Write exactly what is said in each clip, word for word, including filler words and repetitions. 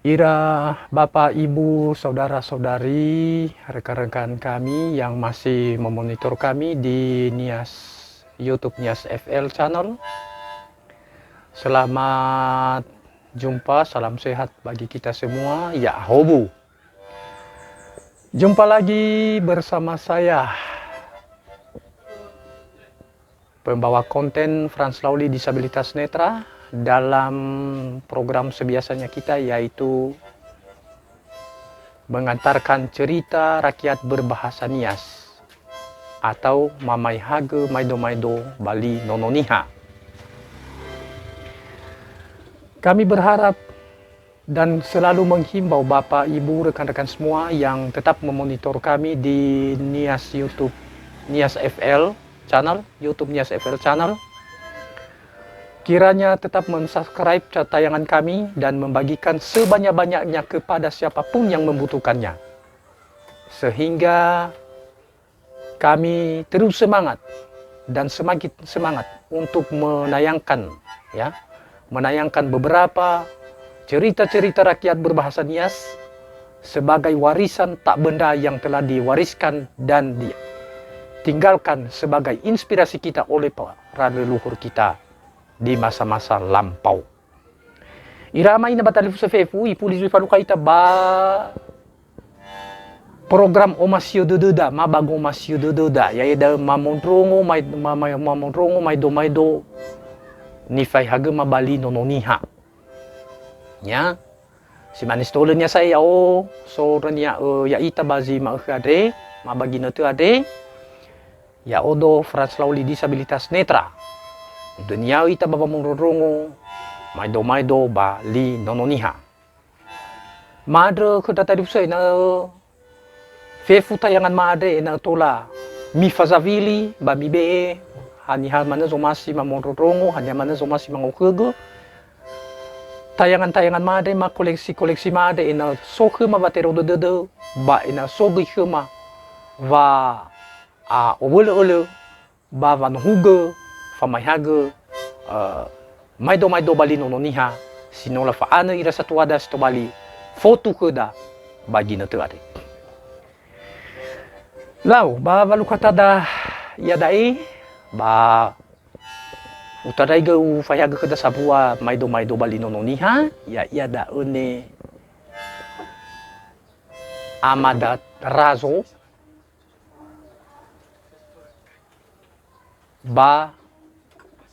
Ira Bapak, Ibu, saudara-saudari, rekan-rekan kami yang masih memonitor kami di Nias, YouTube Nias F L Channel. Selamat jumpa, salam sehat bagi kita semua. Ya, hobu. Jumpa lagi bersama saya, pembawa konten Franz Lauli Disabilitas Netra, dalam program sebiasanya kita, yaitu mengantarkan cerita rakyat berbahasa Nias atau mamaehagö maedo-maedo ba li Nono Niha. Kami berharap dan selalu menghimbau Bapak, Ibu, rekan-rekan semua yang tetap memonitor kami di Nias YouTube, Nias F L Channel, YouTube Nias F L Channel. Kiranya tetap mensubscribe ca-, tayangan kami dan membagikan sebanyak-banyaknya kepada siapapun yang membutuhkannya. Sehingga kami terus semangat dan semakin semangat untuk menayangkan, ya, menayangkan beberapa cerita-cerita rakyat berbahasa Nias sebagai warisan tak benda yang telah diwariskan dan ditinggalkan sebagai inspirasi kita oleh para leluhur kita di masa-masa lampau. Ira ama ina ba talifusö fefu, ifuli zui falukha ita ba program Omasio Dödöda, ma ba Gomasio Dödöda, ya'ia da'ö mamondrongo mai-, ma-, ma-, mamondrongo maedo-maedo nifaehagöma ba li Nono Niha. Ya. Si mane si tohölönia sa'ae ya'o, sorönia'ö ya'ita ba zi ma'ökhö andre, ma ba ginötö andre, ya'odo Franz Lauli Disabilitas Netra. Dönia'ö ita ba wamondrondrongo maedo-maedo ba li Nono Niha. Ma'andrö khö ndra talifusö ena'ö fefu tayangan ma andre ena'ö tola mifazawili ba mibe'e haniha manö zomasi mamondrondrongo, haniha manö zomasi mangokhögö. Tayangan-tayangan ma andre, ma koleksi-koleksi ma andre ena'ö so khöma wa terödo dödö, ba ena'ö so göi khöma wa, a, owölö'ölö, ba wanohugö, famaehagö, eh, maedo-maedo ba li Nono Niha, si no lafa'anö ira satuada si tobali fotu khöda ba ginötö andre. Lau, ba walukhatada iada'e, ba utandraigö ufaehagö khöda sambua maedo-maedo ba li Nono Niha, ya'ia da'ö ne Amada Razo, ba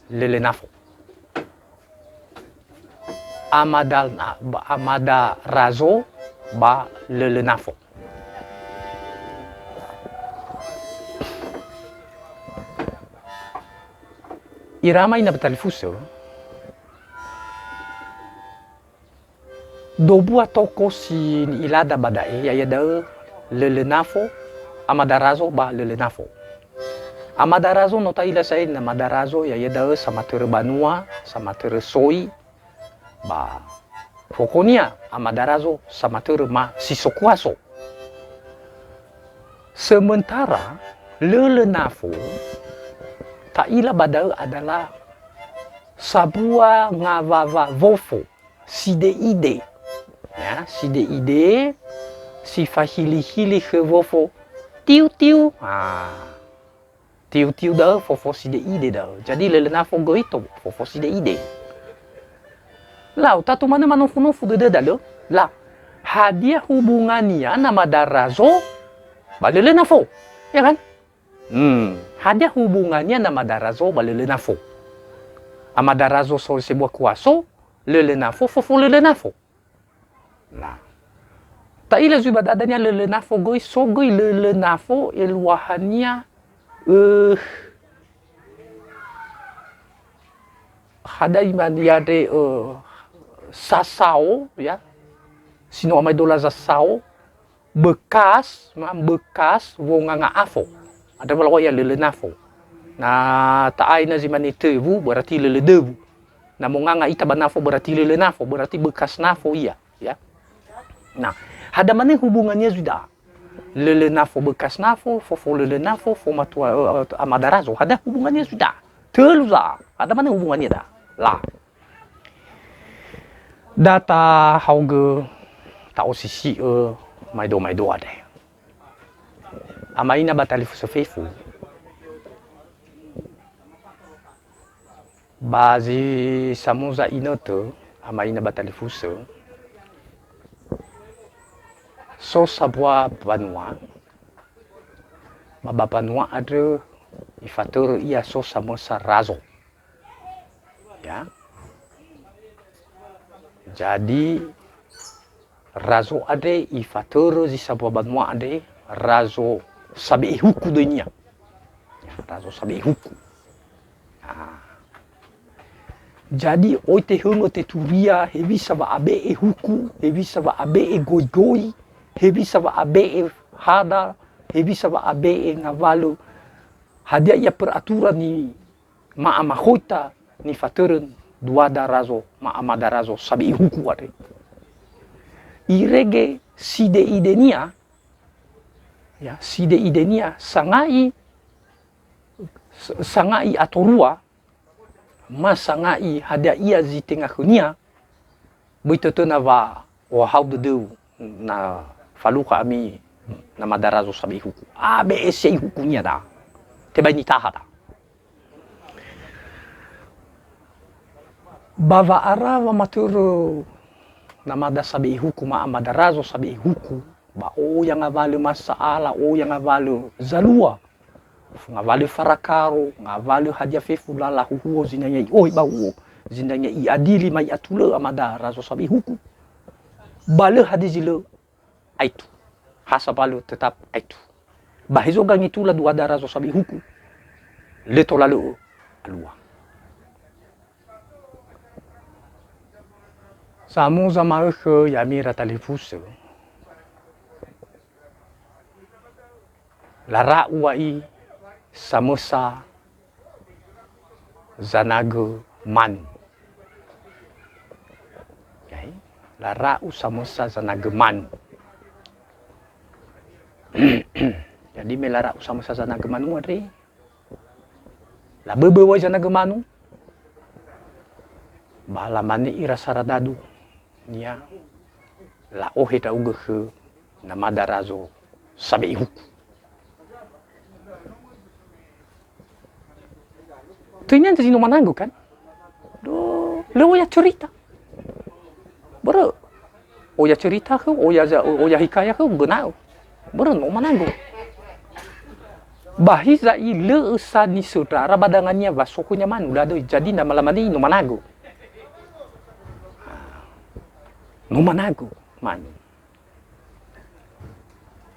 Lölö Nafo. Amada, ba, Amada Razo ba Lölö Nafo. Ira ama ina ba talifusö, Dobua toko si ni'ilada ba da'e, ya'ia da'ö Lölö Nafo, Amada Razo ba Lölö Nafo. Amada Razo no ta'ila sa'ae na Amada Razo, ya'ia da'ö samatörö banua, samatörö soi, ba fokonia Amada Razo samatörö ma si so kuaso. Sementara Lölö Nafo ta'ila ba da'ö adalah sambua ngawawa wofo. Side'ide. Ya, side'ide, si fahili-hili khö wofo. Tiu-tiu. Ah. Tiu-tiu da'ö, fofo side'ide da'ö. Jadi Lölö Nafo göi to, fofo side'ide. Lau, tatu manö manofu-nofu dödöda lö. La, hadia hubungannia na Amada Razo ba Lölö Nafo? Ya kan? Hmm, hadia hubungannia na Amada Razo ba Lölö Nafo? Amada Razo so sebua kuaso, Lölö Nafo, fofo Lölö Nafo. Nah. Ta'ila zui ba da'ö dania Lölö Nafo göi, so göi Lölö Nafo eluahania, eh, hadia imane andre, eh, sasao, ya. Si no amaedola sasao, bekas, ma, bekas wonga nga'afo. Andrö wa lawa'ö ia Lölö Nafo. Na ta'ai na zi mane töwu, berarti lölö döwu. Na monganga ita ba nafo, berarti Lölö Nafo, berarti bekas nafo ia, ya. Nah, hadia manö hubungannia zui da'a? Lölö Nafo bekas nafo, fofo Lölö Nafo, fomatua, eh, eh, Amada Razo. Hadia hubungannia zui da'a? Tölu da'a. Hadia manö hubungannia da'a? La. Da tahaogö ta'osisi'ö maedo-maedo andre. Amaina ba talifusö fefu. Ba zi samuza inötö, amaina ba talifusö, so sambua banua, ba ba banua andrö ifatörö ia so samösa razo. Ya. Jadi, razo andre ifatörö zi sambua banua andre, razo sabe'e huku döinia. Ya, razo sabe'e huku. Ah. Jadi, oi tehöngö teturia, hewisa wa'abe'e huku, hewisa wa'abe'e goigoi, hewisa wa'abe'e hada, hewisa wa'abe'e ngawalö, hadia ia peraturan ni ma'amakhoita nifatörö duada razo, ma'amada razo sabe'e huku andre. Irege side-idenia, ya, side-idenia sanga'i, s-, sanga'i atorua, ma sanga'i hadia ia zi tenga khönia, böi tötöna wa ohahau dödöu na falukha ami namada razo sabe'e huku. A B E C hukunia da. Tebai nitaha da. Ba wa'ara wamatörö namada sabe'e huku ma amada razo sabe'e huku, ba oya ngawalö masa'ala, oya ngawalö zalua. Ngawalö farakaro, ngawalö hadia fefu lala huhuo zinangea i'ohe ba u'o, zinangea i'adili ma i'atulö amada razo sabe'e huku. Ba lö hadia zi lö, aetu. Ha sambalö tetap aetu. Ba hezo gangitula duada razo sabe'e huku. Lö tola lö'ö alua. Samuza ma'ökhö ya'ami ira talifusö. Lara'u wa'i samösa zanagö manu. Ya'i, lara'u samösa zanagö manu. Jadi me lara'u samösa zanagö manu andre, laböbö wa'i zanagö manu, ba lamane ira saradadu nia la'ohe ndra'ugö khö namada razo sabe'e huku. Töinia zi no managö kan? Do, lö oya cerita. Börö. Oya cerita khö, oya za-, oya hikaya khö, göna'ö. Börö no managö. Ba hiza ilö'ö sa nisöndra ba dangania wa so khönia manu, la döi. Jadi na malamane i no managö. No managö manu.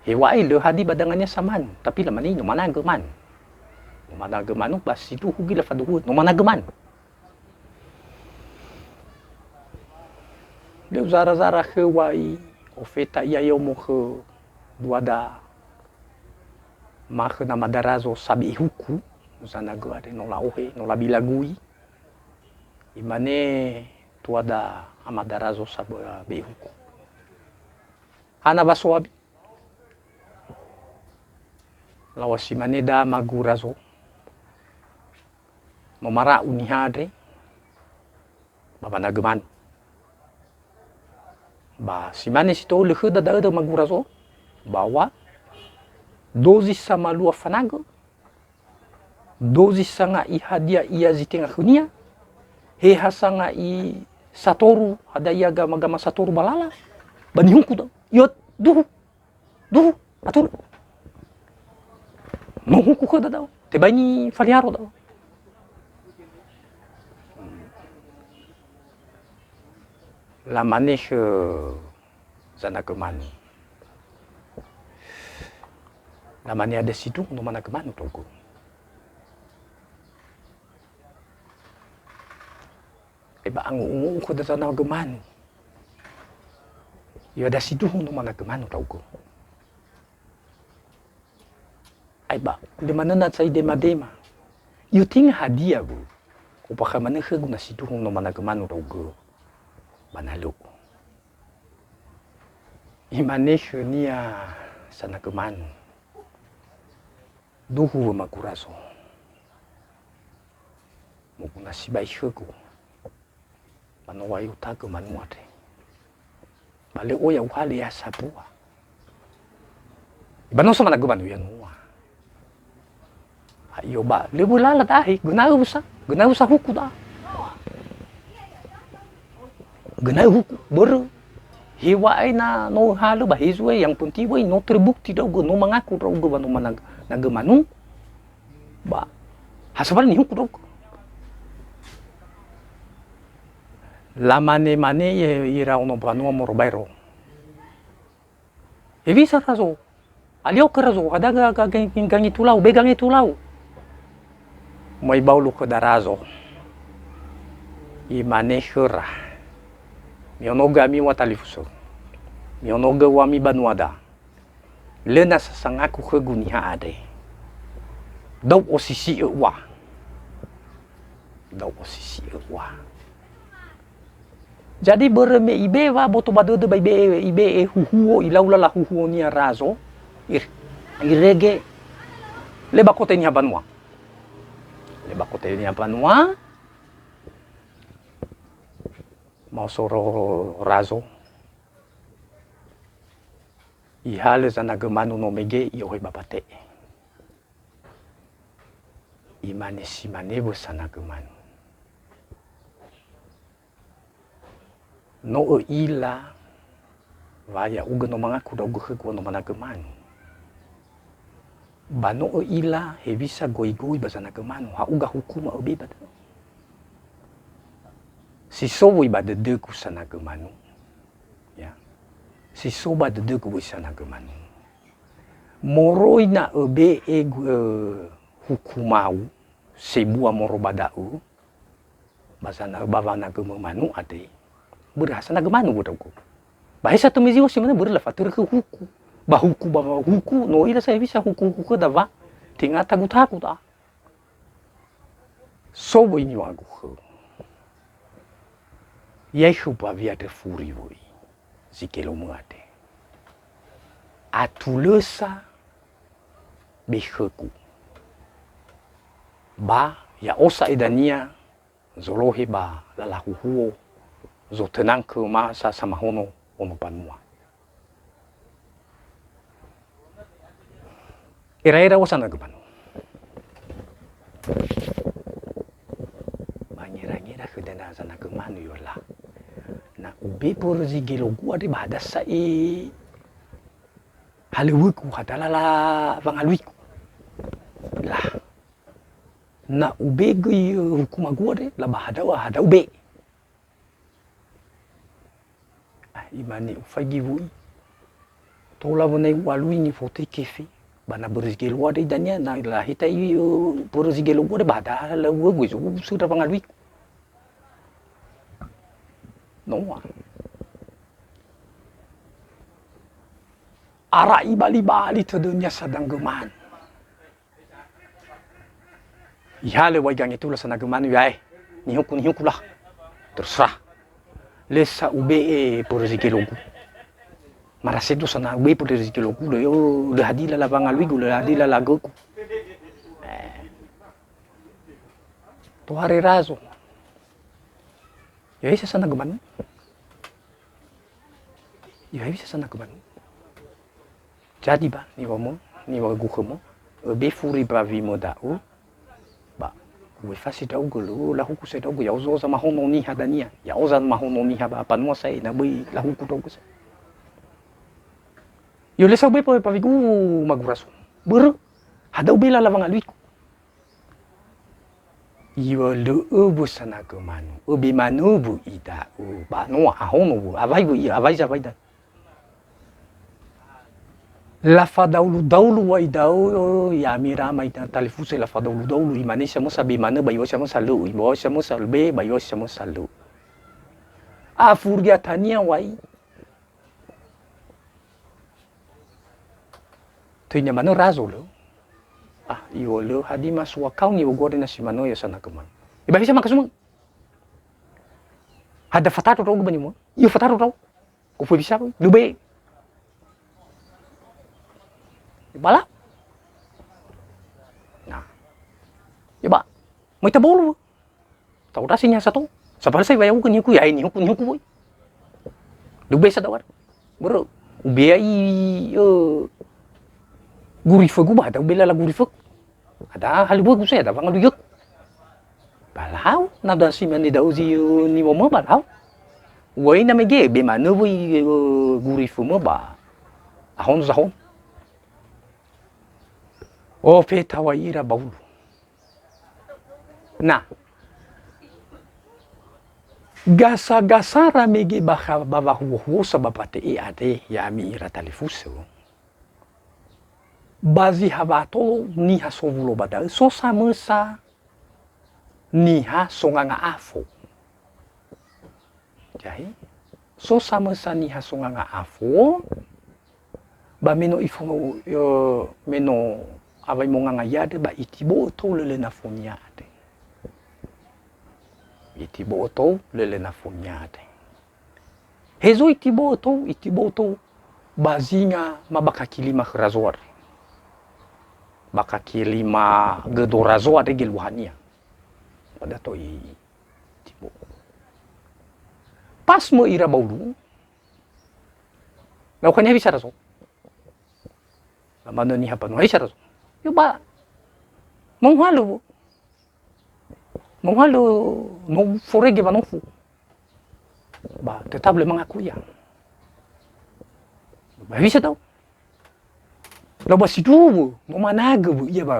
Heŵa'ae lö hadia ba dangania sa manu, tapi lamane i no managö manu. No managö manu, ba sindruhu göi lafaduhu'ö, no managö manu. Lö zara-zara khö wa'i, ofeta ia yomo khö duada ma khö namada razo sabe'e huku, zanagö andre no la'ohe, no labilagui. Imane tuada amada razo sabe'e huku. Hana wa so abi? Laŵa si mane da magu razo. No mara'u niha andre, ba wanagö manu. Ba si mane si tohölö khöda da'ö da magu razo, ba wa dozi samalua fanagö, dozi sanga'i hadia ia zi tenga khönia, he ha sanga'i satoru, hadia ia gama-gama satoru ba lala, ba nihuku da'ö. Ia duhu, duhu, aturu. No huku khöda da'ö. Tebai nifaliaro da'ö. Lamane khö zanagö manu. Lamane hadia sindruhu no managö manu ndra'ugö. Ai ba angu'ungu'u khöda zanagö manu. Ia hadia sindruhu no managö manu ndra'ugö. Ai ba, lö manö na sai dema-dema. I'otarai hadia wö. Obakha manö khögu na sindruhu no managö manu ndra'ugö. Ba na lö'ö. Imane khönia sanagö manu. Duhu wö magu razo. Moguna sibai khögu. Ba no wa i'otagö manu andre. Ba lö oya uhale ya sabua. Ba no so managö manu ya noa. Ayo ba, lö wölala dahi, göna'ö wösa, göna'ö wösa huku da. Göna'ö huku, börö. Heŵa'ae na no halö ba hezue, yang penting wöi no terbukti ndra'ugö, no mangaku ndra'ugö wa no managö manu. Ba, ha sabali nihuku ndra'ugö. Lamane-mane ye-, ira ono mbanua moroi baero. Hewisa Razo? Alio khö Razo, hadia ga-, ga-, ga-, gangetulau, be gangetulau. Moi baulu khö Darazo. Imane khöra, "Mionogö ami ua talifusö. Mionogö uami banuada. Lö nasa sangaku khögu niha andre. Da'u osisi'ö ua. Da'u osisi'ö ua." Jadi börö me ibe'e wa boto ba dödö ba ibe'e, ibe'e huhuo, ilaula lahuhuonia Razo, ir-, irege, lö ba kote niha banua. Lö ba kote niha banua, maosoro Razo, ihalö zanagö manu no mege, i'ohe ba bate'e. Imane si mane wö sanagö manu. No ö'ila wa ya'ugö no mangaku ndra'ugö khögu no managö manu. Ba no ö'ila hewisa goigoi ba zanagö manu, ha'uga hukuma öbe ba da'ö. Si so wöi ba dödögu sanagö manu. Ya. Si so ba dödögu wöi sanagö manu. Moroi na öbe'e gu-, ö, hukumau sebua moroi ba da'ö, ba zana-, ba wanagömö manu andre, börö ha sanagö manu wö ndra'ugö. Ba he sa tömi ziwa si manö börö lafatörö khö huku. Ba huku, ba huku, no ira sa hewisa huku-huku khöda wa, tenga tagu-tagu da. So wöi niŵa'ögu khöu. Ya'e khö mbawi andrö furi wöi, zi gelomö andre. Atulö sa be khögu. Ba ya'o sa edania zolohe ba lala huhuo, zotönangkö ma sa samahono ono mbanua. Era-era ua sanagö manu. Mangera-ngera khöda na sanagö manu yo la. Na ube pörö zi gelogu andre ba hadia sa'e halöŵögu, hadia lala wangaluigu. La. Na ube göi hukumagu andre, la ba hadia, hadia ube. Ah, imane ufaigi wöi. Tola wönai u'alui nifotöi kefe. Ba na börö zi gelogu andre dania, na laheta i, ö, börö zi gelogu andre ba hadia la'u'ögu, ezo usöndra wangaluigu. Noa. Ara ibali-bali tödönia sanagö manu. Ihalö wai gangetula sanagö manu, ya'e, nihuku, nihuku lah. Terserah. Lö sa ube'e pörö zi gelogu. Maraseda sa na ube'e pörö zi gelogu, lö, lö hadia lala wangaluigu, lö hadia lala gögu. Eh. Tohare Razo. Ya'e sa sanagö manu. Ya'e sa sanagö manu. Jadi ba, niŵa'ömö, niŵa'ögu khömö, öbe furi mbawimö da'ö, ba, u'efasi ndra'ugö, lö lahuku sa'ae ndra'ugö, ya'o zamahono niha dania, ya'o zamahono niha ba mbanua sa'ae, na böi lahuku ndra'ugö sa'ae. Yo lö sa ube pa-, pawigu magura so. Börö, hadia ube lala wangaluigu. Iŵa'ölö'ö wö sanagö manu, öbe manö wöi da'ö, ba noa ahono wö, awai wöi, awai zawai da. Lafadaulu-daulu wöi da'ö, ya'ami rama ita talifusö lafadaulu-daulu, imane samösa be manö, ba iŵa'ö samösa lö'ö, iŵa'ö samösa be, ba iŵa'ö samösa lö'ö. Afuria tania wai. Töinia manö Razo lö. Ah, iŵa'ö lö hadia masua kau niŵa'ögu andre na si manö ya sanagö manu. Iba bisa makasumö. Hadia fataro ndra'ugö ba niŵa'ö. Iyo fataro ndra'ugö. Koföi bisa, lö be. Bala. Nah. Ya ba. Mai tabolu. Ta'ondrasi niha sato. Sabalö sa iŵa'ögu nihuku, ya'e nihuku, nihuku wöi. Lö be sa dawar. Börö, ubea'i, ö, gurifögu ba hadia ubela la gurifögu. Ada halöŵögu saja, ada wangalui yöku. Ba lau, na dasi mane da'ö zi, ö, niŵa'ömö ba lau. Uŵa'ö ina mege, be manö wöi, ö, gurifömö ba ahono zahono. Ofetaw̃a'ö ira ba ulu. Na. Gasa-gasara mege ba kha-, ba wahuo-huosa ba mbate'e andre, ya'ami ira talifusö. Ba zi ha wa'atolo niha sowulo ba da'ö, so samösa niha songanga afo. Jahe, so samösa niha songanga afo, ba me no ifo-, ö, me no awai monganga ia andre ba itibo'ö tou lölö nafonia andre. Itibo'ö tou lölö nafonia andre. Hezo itibo'ö tou, itibo'ö tou ba zinga ma ba kaki lima khö razo andre. Ba kaki lima gödo razo andre geluahania. Ba da to i-, itibo'ö. Pas möi ira ba ulu, lau khönia, "Hewisa razo?" Lamanö niha mbanua, "Hewisa razo?" "Yo ba, no uhalö, no uhalö, no forege wanofu." Ba tetap lö mangaku ia. Ba hewisa da'ö? Lau ba sindruhu, no managö wö ia ba,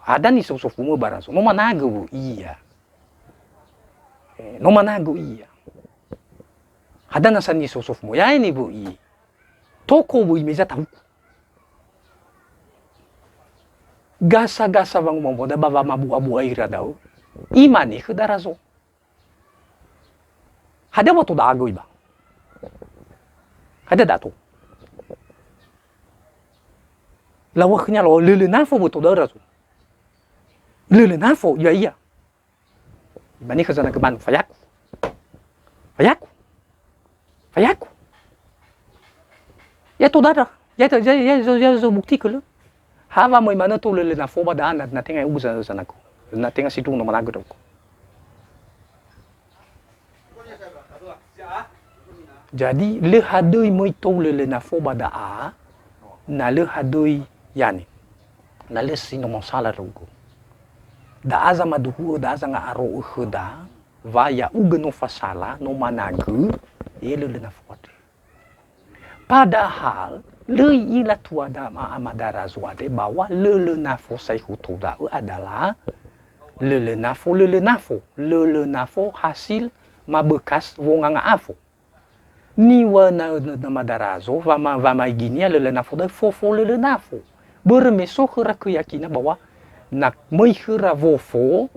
ada nisofusofumö ba razo, no managö wö ia. Eh, no managö ia. Hadia nasa nisofusofumö, yae ni wö i. Toko wö i meza tahuku. Gasa-gasa wanguma'ö ba wamabu'a-bu'a ira da'ö. Imane khöda razo. Hadia wa to da'a göi ba? Hadia da'a to? Laŵa'ö khönia, laŵa'ö, "Lölö nafo wö to da'ö razo. Lölö nafo, ya'ia." Imane khö zanagö manu, "Fayaku. Fayaku. Fayaku." Ya to da'ö. Ya to, ya, ya, ya, ya, ya, buktikö lö. Ha wamöi manö tou lölö nafo ba da'a na, na tenga ya'ugö za-, zanagö. Na tenga sindruhu no managö ndra'ugö. Jadi, lö hadöi möi tou lölö nafo ba da'a, na lö hadöi yane. Na lö si no masala ndra'ugö. Da'a zamaduhu'ö, da'a zanga'aro'ö khöda, wa ya'ugö no fasala, no managö, e lölö nafo andre. Padahal, lö i'ila tuada ma amada razo andre bawa lölö nafo saekhu tou da'ö adalah lölö nafo, lölö nafo, lölö nafo hasil ma bekas wonganga afo. Niŵa'ö na-, na-, namada razo, wama-, wamaiginia lölö nafo da'ö fofo lölö nafo. Börö me so khöra keyakina bawa na möi khöra wofo,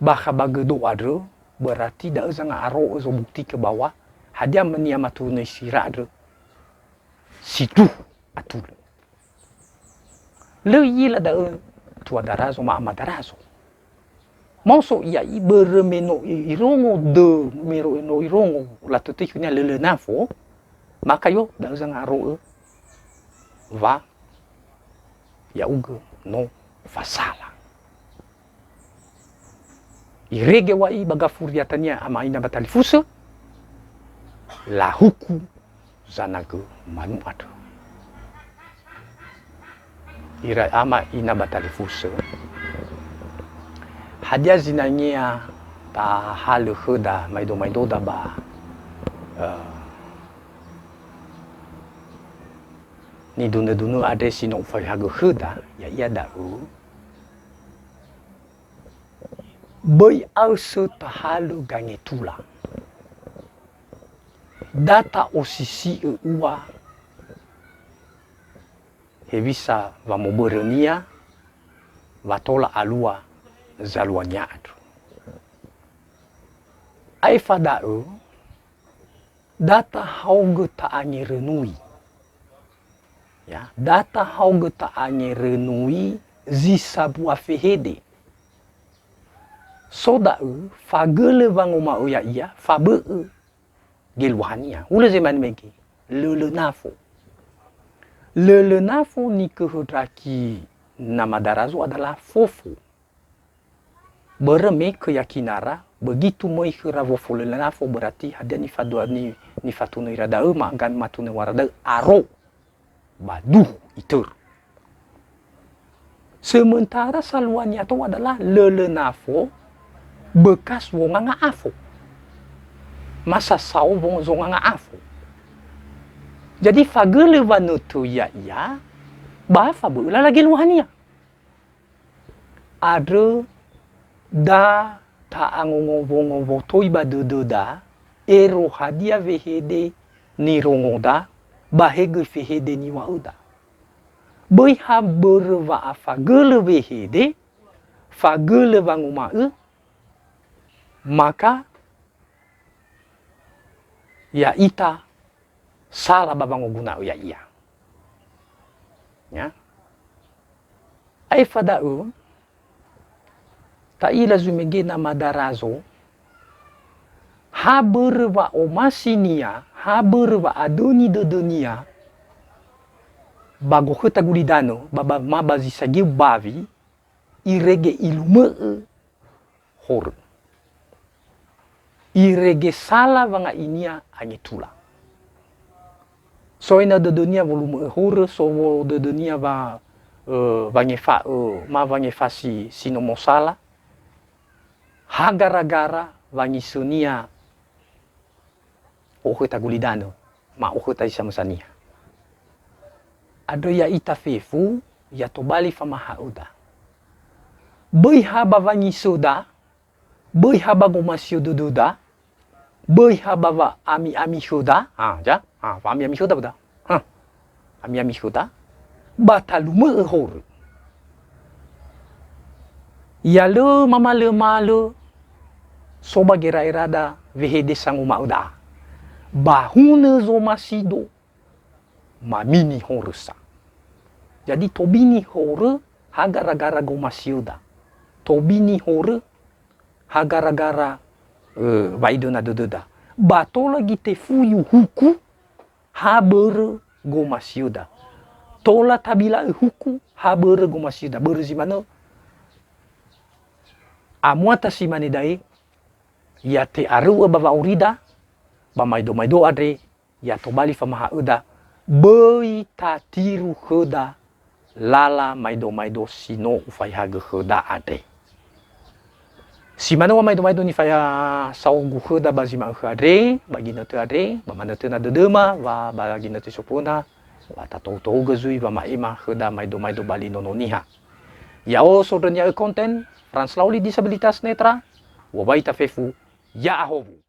bakha ba gödo andrö, berarti da'ö zanga'aro'ö zobuktikö bawa hadia ni'amatunö isi ira andrö sindruhu atulö. Lö i'ila da'ö tuada razo ma amada razo. Maoso ia i-, börö me no i-, irongo dö-, me ro-, no irongo latötöi khönia lölö nafo, maka yo da'ö zanga'aro'ö wa ya'ugö no fasala. Irege wa'i ba gafuriatania ama ina ba talifusö, lahuku zanagö manu andrö. Ira ama ina ba talifusö, hadia zinangea tahalö khöda maedo-maedoda ba, eh, nidunö-dunö andre si no ufaehagö khöda, ya'ia da'ö, böi aösö tahalö gangetula. Da ta'osisi'ö ua hewisa wamobörönia wa tola alua zaluania andrö. Aefa da'ö, da tahaogö ta'angerönui. Ya, da tahaogö ta'angerönui zi sambua fehede. So da'ö, fagölö wanguma'ö ya'ia, fabö'ö geluahania. Hulö zi mane mege, lölö nafo. Lölö nafo nikehöndraki namada razo adalah fofo. Börö me keyakinara Begitu möi khöra wofolöla nafo, berarti hadia nifadua-, ni-, nifatunö ira da'ö, ma'aga matunö wara da'ö, aro. Ba duhu itörö. Sementara saluania tou adalah lölö nafo bekas wonga nga'afo. Masa sao wong-, zonga nga'afo. Jadi fagölö wanötö ya'ia, ba fabö'ö lala geluahania. Andrö da ta'angongo-wongo wotoi ba dödöda, ero hadia wehede nirongoda, ba he göi fehede niŵa'öda. Böi ha börö wa'afagölö wehede, fagölö wanguma'ö, maka ya'ita sala ba wangoguna'ö ya'ia. Ya. Aefa da'ö, ta'ila zumege Nama Darazo, ha börö wa'omasinia, ha börö wa'adöni dödönia, ba gokhöta gulidanö, ba, ba, ma ba zi sageu bawi, irege ilumö'ö horö. Irege sala wanga'inia angetula. So ena'ö dödönia wolumö'ö horö, so wo dödönia wa, ö, wangefa'ö, ma wangefasi si no mosala, ha gara-gara wangisönia okhöta gulidanö, ma okhöta zi samösania. Andrö ya'ita fefu, ya tobali famaha'öda. Böi ha ba wangisöda, böi ha ba gomasi'ö dödöda, böi ha ba wa'ami-ami khöda, ha, ja, ha, wa'ami-ami khöda, böda. Ha. Ami-ami khöda, ba talumö'ö horö. Ya lö mamalömalö, so ba gera'erada wehede sanguma'ö da'a. Ba hunö zomasido, mamini horö sa. Jadi tobini horö, ha gara-gara gomasiöda. Tobini horö, ha gara-gara, ö, wa'idöna dödöda. Ba tola göi tefuyu huku, ha börö gomasiöda. Tola tabila'ö huku ha börö gomasiöda. Börö zi manö, amuata si mane da'e, ya te'aröu'ö ba wa'aurida, ba maedo-maedo andre, ya tobali famaha'öda, böi tatiru khöda lala maedo-maedo si no ufaehagö khöda andre. Si manö wamaedo-maedo nifaeha saogu khöda ba zi ma'ökhö andre, ba ginötö andre, ba manötöna dödöma, wa ba ginötö sopöna, wa tatou-tougö zui wama'ema khöda maedo-maedo ba li Nono Niha. Ya'o Sondrönia'ö Konten, Frans Lauli Disabilitas Netra, wowai tafefu, ya'ahowu.